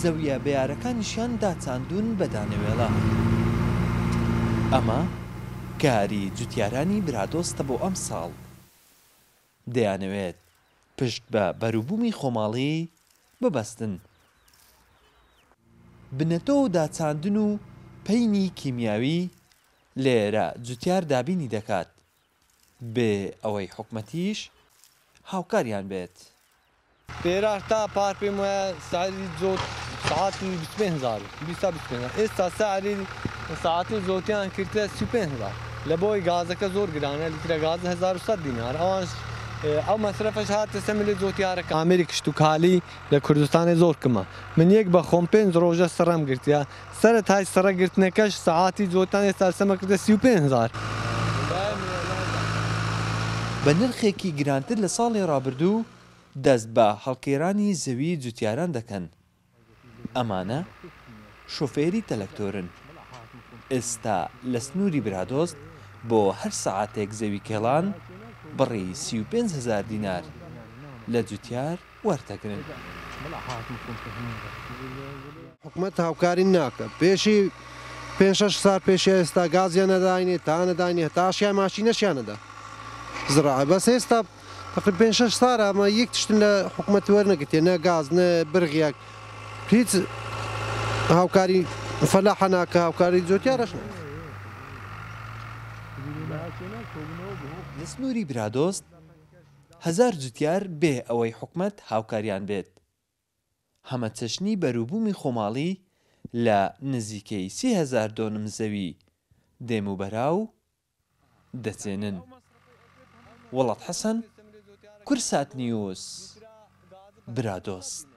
زەوییە بەیارەکانیشیان داچاندوون بە دانەوێڵە. ئەمە کاری جوتیارانی برادۆستە بۆ ئەمساڵ. دەیانەوێت پشت بە بەروبوومی خۆماڵی ببەستن. بنەتۆ و داچاندن و پەینی کیمیاوی لێرە جوتیار دابینی دەکات، بێ ئەوەی حکومەتیش هاوکاریان بێت. پێرار تا پار پێم وایە سعری جۆت سەعاتی 25 هەزار بوو، 20 تا 25 هەزار. ئێستا سعری سەعاتی جۆتیان کردە 35 هەزار. لە بۆی گازەکە زۆر گرانە، لیترە گازە 1100 دینار. ئەوانش ئەو مەسرەفەش هاتە سەر ملی جۆتیارەکە. ئامێری کشتوکالی لە کوردستانێ زۆر کمە. من یەک بە خۆم پێنج ڕۆژە سڕەم گرتیە. سەرەتای سڕە گرتنەکەش سەعاتی جۆتان ئێستا سەمە کردە 35 هەزار. بە نرخێکی گرانتر لە ساڵی ڕابردوو دەست بە هەڵکێرانی زەوی جوتیاران دەکەن، ئەمانە شۆفێری تەلەکتۆرن، ئێستا لە سنووری برادۆست بۆ هەر سەعاتێک زەوی کێڵان بڕی 35 هەزار دینار لە جوتیار وەردەگرن. حکومەت هاوکاری ناکە پێشی پێنج شەش سار پێشی ئێستا گازیان نەداینێ تا نەداینێ هەتا ئاشیای ماشینەشیان نەدا زراعە بەس ئێستا تقریبا پێنج شەش سارە ئەمە یەک تشتن لە حکومەت وەرنەگرتێ نە گاز نە برغیاک هیچ هاوکاری فەلاحە ناکە هاوکاری جۆتیارەش ناکە. لە سنووری برادۆست هەزار جوتیار بێ ئەوەی حکومەت هاوکاریان بێت هەمەچەشنی بەروبوومی خۆماڵی لە نزیکەی 3000 دۆنم زەوی دێم و بەراو دەچێنن. وڵات حەسەن، کوردسات نیوز، برادۆست.